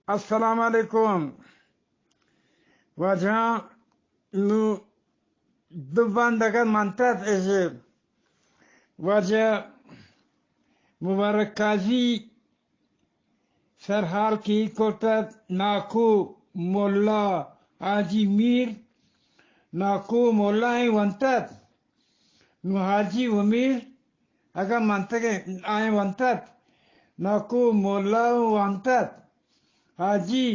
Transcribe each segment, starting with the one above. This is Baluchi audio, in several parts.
السلام علیکم۔ واجہ، نوں دو بند اگاں منتگ اش، واجہ مبارک قاضی سرحال کہ کرتگ، ناکو ملا حاجی میر، ناکو ملا ایں ونتگ، نوں حاجی و میر اگاں منتگ ایں، آئیں ونتگ، ناکو ملا ونتگ، حاجی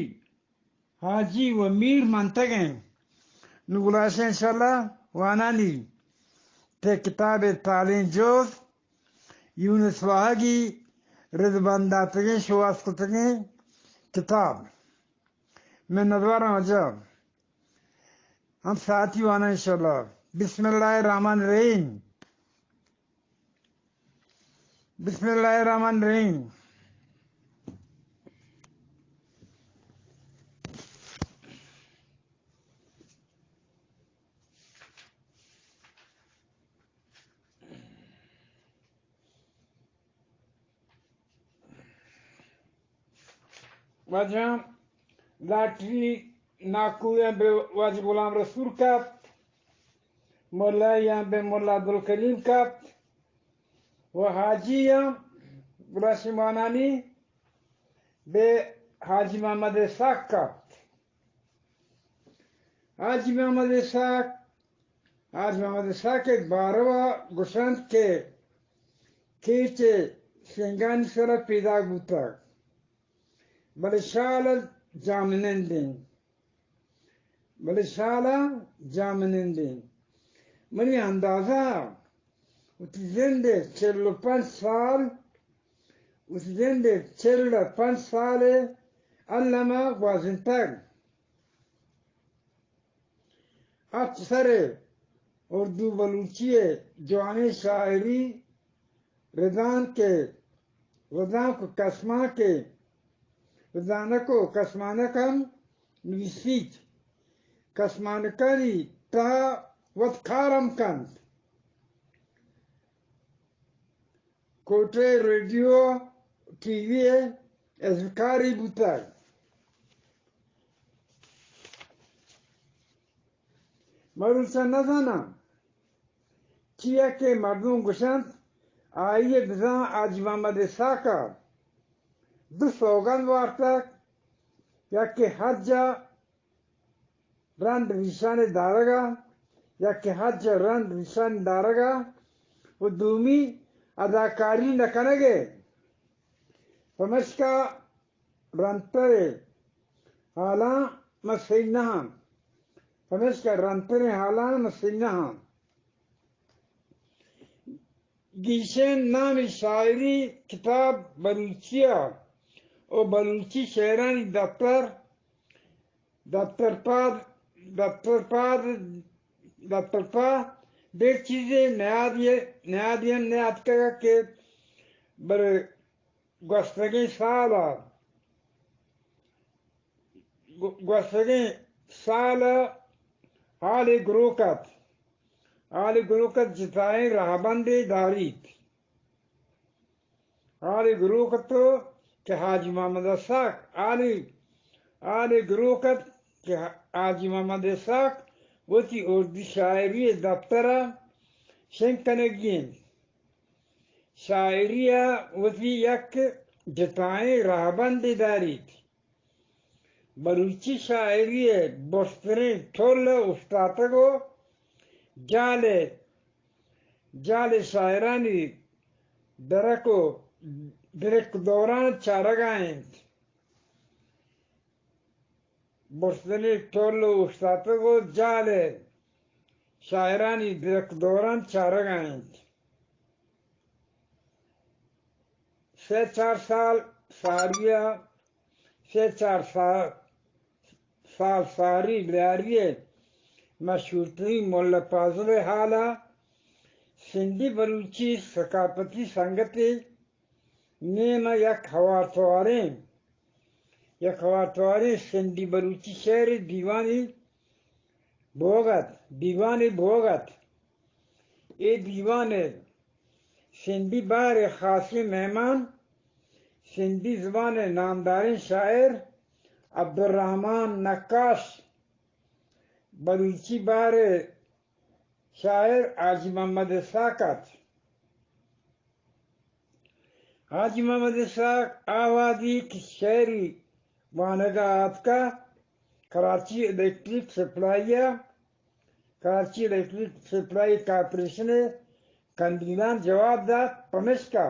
حاجی و میر منتگ ایں۔ نوں گڑا اش انشاءاللہ وانانی تہ کتاب تالیں جوز، یونس واہگی، رد بند داتگیں، شوہاز کتگیں کتاب۔ منتواراں واجہ۔ ہم ساعتی وانا انشاءاللہ۔ بسم اللہ الرحمن الرحیم۔ بسم اللہ الرحمن الرحیم۔ واجہ لاٹری ناکویاں بہ واجہ غلام رسول کپت، ملایاں بہ ملا عبدالکریم کپت و حاجیاں گڑا شمانانی بہ حاجی محمد اسحاق کپت۔ حاجی محمد اسحاق، حاجی محمد اسحاق ءِ باروا گوشنت کہ کیچ ءِ سنگانی سرا پیداک بوتگ، بلے شال ءَ جامنندیں، بلے شال ءَ جامنندیں۔ منی اندازہ وتی زند ءِ چل و پنچ سال، وتی زند ءِ چل و پنچ سال ءِ الم ءَ گوازینتگ۔ ہپت سر ءِ اردو بلوچی ءِ جوانیں شاعری ردانک ءِ، ردانک و کسمانک ءِ، ردانک و کسمانک ہم نویسیت۔ کسمانکانی تہا وت کار ہم کنت۔ کوٹے ریڈیو، ٹی وی ءِ ازمکاری بوتگ۔ مروچاں نزاناں چیا کہ مردم گوشنت آئی ءَ بزاں حاجی محمد اسحاق ءَ دو سوگند وارتگ، یکے حج ءَ رند ریشانی دارگ ءَ، یکے حج ءَ رند ریشانی دارگ ءَ و دومی اداکاری نہ کنگ ءَ۔ پمشکا رندتر ءِ حالاں من سہی نہ آں۔ پمشکا رندتریں حالاں من سہی نہ آں۔ گیشیں نامی شاعری کتاب بلوچی ءَ و بلوچی شعرانی دپتر، دپتر پاد، دپتر پاد، دپتر پاد، بے چیزے نیادی، نیادی ہم نیاتکگ کہ بلے گوستگیں سال ءَ، گو-، گوستگیں سال ءَ حالے گروک ات، حالے گروک ات جتائیں رہبندے داریت۔ حالے گروک ات کہ حاجی محمد اسحاق، حالے، حالے گروک ات کہ حاجی محمد اسحاق وتی اردو شاعری ءِ دپتر ءَ شنگ کنگی انت۔ شاعری ءَ وتی یک جتائیں رہبندے داریت۔ بلوچی شاعری ءِ برزتریں ٹول ءَ اوشتاتگ و جال ءِ، جال ءِ شاعرانی درک و درک دوران چارگ ءَ انت۔ برزتریں ٹول ءَ اوشتاتگ و جال ءِ شاعرانی درک دوران چارگ ءَ انت۔ سے چار سال ساری ءَ، سے چار سال، سال ساری لیاری ءِ مشہورتریں ملا پازل ءِ ہال ءَ سندھی بلوچی ثقافتی سنگتے نیم ءَ یک ہوار تواریں، یک ہوار تواریں سندھی بلوچی شعر ءِ دیوانے بوگ ات، دیوانے بوگ ات۔ اے دیوان ءَ سندھی بہر ءِ خاصیں مہمان، سندھی زبان ءِ نامداریں شاعر، عبدالرحمن نقاش، بلوچی بہر ءِ شاعر حاجی محمد اسحاق ات۔ حاجی محمد اسحاق آ وہدی کہ شعری وانگ ءَ آتکا، کراچی الیکٹرک سپلائی ءَ، کراچی الیکٹرک سپلائی کارپوریشن ءِ کندیلاں جواب دات، پمشکا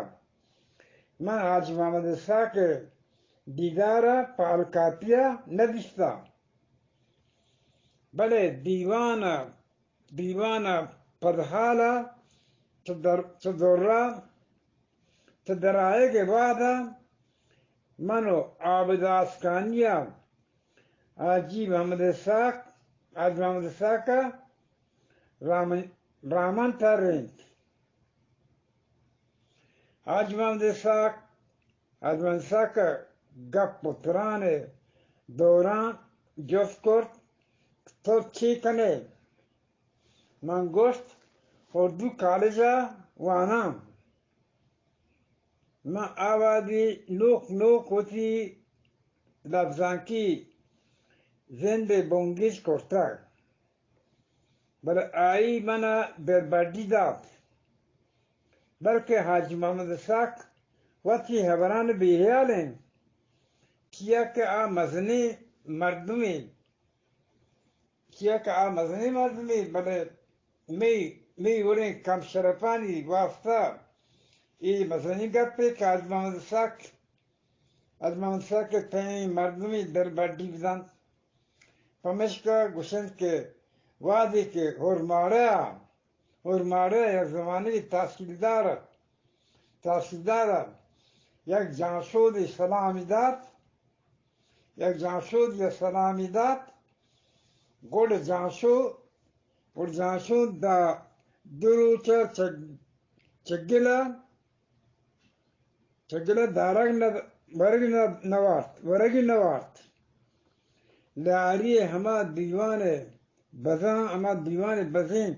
من حاجی محمد اسحاق ءِ دیدار ءَ پہ الکاپی ءَ نہ دیستہ، بلے دیوان ءَ، دیوان ءَ پدحال ءَ چہ در-، چہ درا، چہ درآیگ ءِ وہد ءَ من ءُ عابد آسکانی ءَ حاجی محمد اسحاق، حاجی محمد اسحاق ءَ رامن-، رامن ترینت۔ حاجی محمد اسحاق، حاجی محمد اسحاق ءَ گپ ءُ تران ءِ دوران جست کرت، تو چے کن ئے؟ من گوشت، اردو کالج ءَ واناں۔ من آ وہدی نوک نوک وتی لبزانکی زند ءِ بنگیج کرتگ، بلے آئی من ءَ بربڈی دات۔ بلکیں حاجی محمد اسحاق وتی ہبران ءَ بے ہیال انت، چیا کہ آ مزنیں مردمے، چیا کہ آ مزنیں مردمے، بلے مئی، مئی وڑیں کم شرپانی واسطہ اے مزنیں گپے کہ حاجی محمد اسحاق، حاجی محمد اسحاق ءِ تئیں مردمے بربڈی بدنت۔ پمیشکا گوشنت کہ وہدے کہ ہورماڑہ ءَ، ہورماڑہ ءَ یک زمانگے تحصیلدار ءَ، تحصیلدار ءَ یک جانشودے سلامی دات، یک جانشودے ءَ سلامی دات، گڑا جانشو، گڑا جانشود داں دو روچ ءَ چہ، چگل ءَ چگل ءَ دارگ نہ، ورگ نہ، نہ وارت، ورگی نہ وارت۔ لاری ءِ ہما دیوان ءِ بزاں، ہما دیوان ءِ بزیں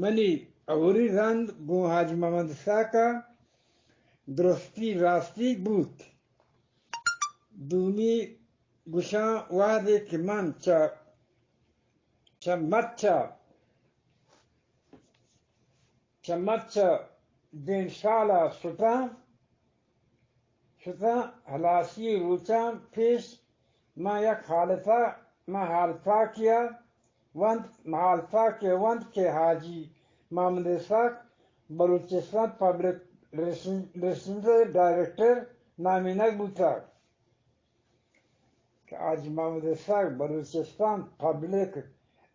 منی اولی رند گوں حاجی محمد اسحاق ءَ درستی راستی بوت۔ دومی گوشاں، وہدے کہ من چہ، چہ مچ ءَ چہ مچ ءَ دیمشال ءَ شتاں، شتاں، ہلاسی روچاں پیش من یک حالت ءَ، من حالتاکے ءَ ونت، من حالتاکے ءَ ونت کہ حاجی محمد اسحاق بلوچستان پبلک ریلیشن-، ریلیشنز ءِ ڈائریکٹر نامینگ بوتگ۔ کہ حاجی محمد اسحاق بلوچستان پبلک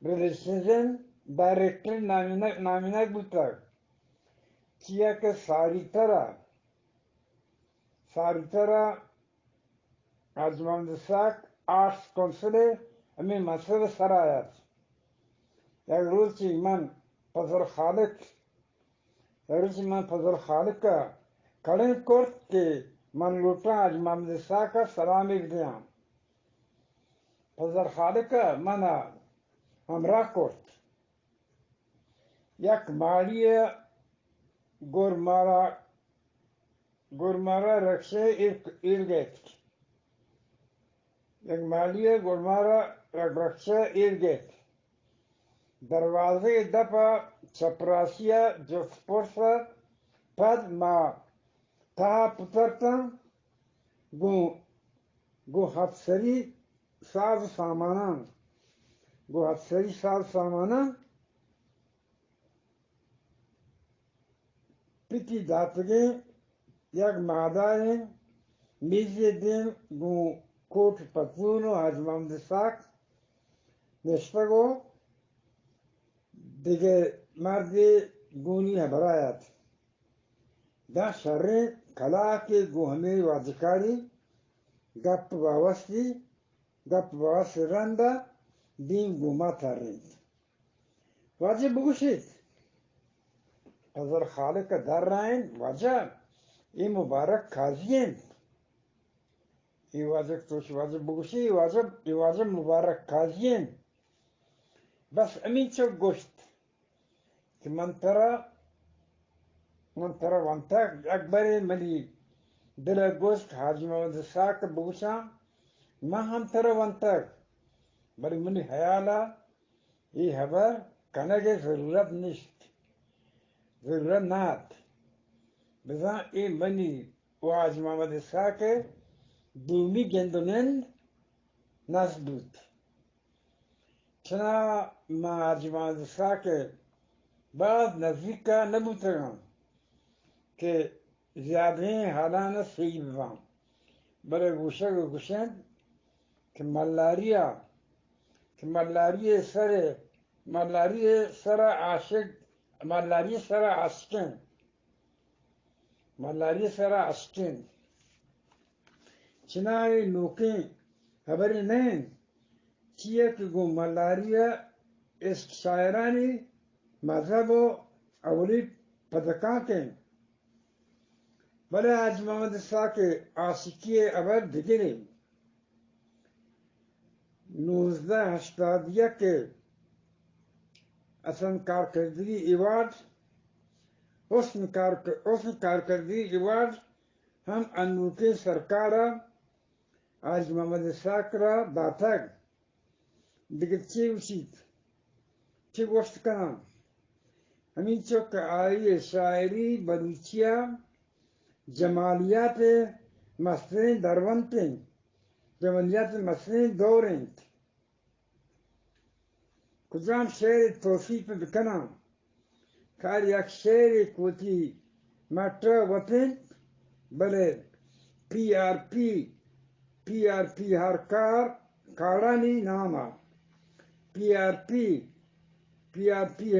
ریلیشنز ءِ ڈائریکٹر نامینگ، نامینگ بوتگ، چیا کہ ساری ترا، ساری ترا حاجی محمد اسحاق آرٹس کونسل ءِ ہمے منصب ءِ سرا ات۔ یک روچے من فضل خالق، یک روچے من فضل خالق ءَ کڑنگ کرت کہ من لوٹاں حاجی محمد اسحاق ءَ سلامے بدیاں۔ فضل خالق ءَ من ءَ ہمراہ کرت۔ یک ماڑی ءَ گور مارا، گور مارا رکشہ ایر، ایر گیت۔ یک ماڑی ءَ گور مارا رکشہ ایر گیت۔ دروازگ ءِ دپ ءَ چپراسی ءَ جست پرس ءَ پد ما تہا پترتاں۔ گوں، گوں ہپسری ساز ساماناں، گوں ہپسری ساز ساماناں پتی داتگیں یک مادائیں میزے دیم گوں کوٹ پتلون ءُ حاج محمد اسحاق نشتگ ءُ دگہ مردے گونی ہبرا ات۔ داں شریں کلاکے گوں ہمے واجکاری گپ باوستی، گپ باوست رندا دیم گوں ما ترینت۔ واجہ بگوشیت۔ فضل خالق ءَ درائینت، واجہ، اے مبارک قاضی انت۔ اے واجہ، تو واجہ بگوشی، اے واجہ، اے واجہ مبارک قاضی انت۔ بس ہمینچک گوشت کہ من ترا، من ترا ونتگ، اکبرے منی دل ءَ گوشت حاجی محمد اسحاق ءَ بگوشاں، من ہم ترا ونتگ، بلے منی ہیال ءَ اے ہبر کنگ ءِ ضرورت نشت، ضرورت نہ ات۔ بزاں اے منی و حاجی محمد اسحاق ءِ دومی گند و نند نز بوت۔ چنا ما حاجی محمد اسحاق ءِ باز نزیک ءَ نہ بوتگاں کہ زیادہیں حالاں ءَ سہی بباں، بلے گوشگ ءَ گوشنت کہ ملاری ءَ، کہ ملاری ءِ سر ءَ، ملاری ءِ سر ءَ عاشق، ملاری ءِ سر ءَ عاشقیں، ملاری ءِ سر ءَ عاشقیں۔ چنا اے نوکیں ہبرے نہ انت، چیا کہ گوں ملاری ءَ عشق شاعرانی مذہب و اولی پدکانک انت۔ بلے حاجی محمد اسحاق ءِ عاشقی ءِ ہبر دگرے۔ نوزدہ ہشتاد یک ءَ حسن کارکردگی ایوارڈ، حسن کارک-، حسن کارکردگی ایوارڈ ہم انوکیں سرکار ءَ حاجی محمد اسحاق ءَ را داتگ۔ دگہ چے گوشیت؟ چے گوشت کناں؟ ہمینچو کہ آئی ءِ شاعری بلوچی ءِ جمالیات ءِ مستریں درونت انت، جمالیات ءِ مستریں دور انت۔ کجام شعر ءِ توسیپ بکناں؟ کار یک شعرے کہ وتی مٹ ءَ وت انت، بلے پی R P, P R P ہر کار کاڑانی نام ءَ، P R P, P R P,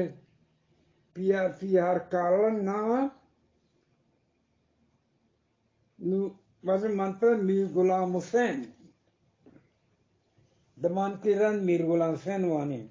P R P ہر کاڑانی نام ءَ۔ نوں بزاں من ترا میر غلام حسین، دمانکیں رند میر غلام حسین وانیں۔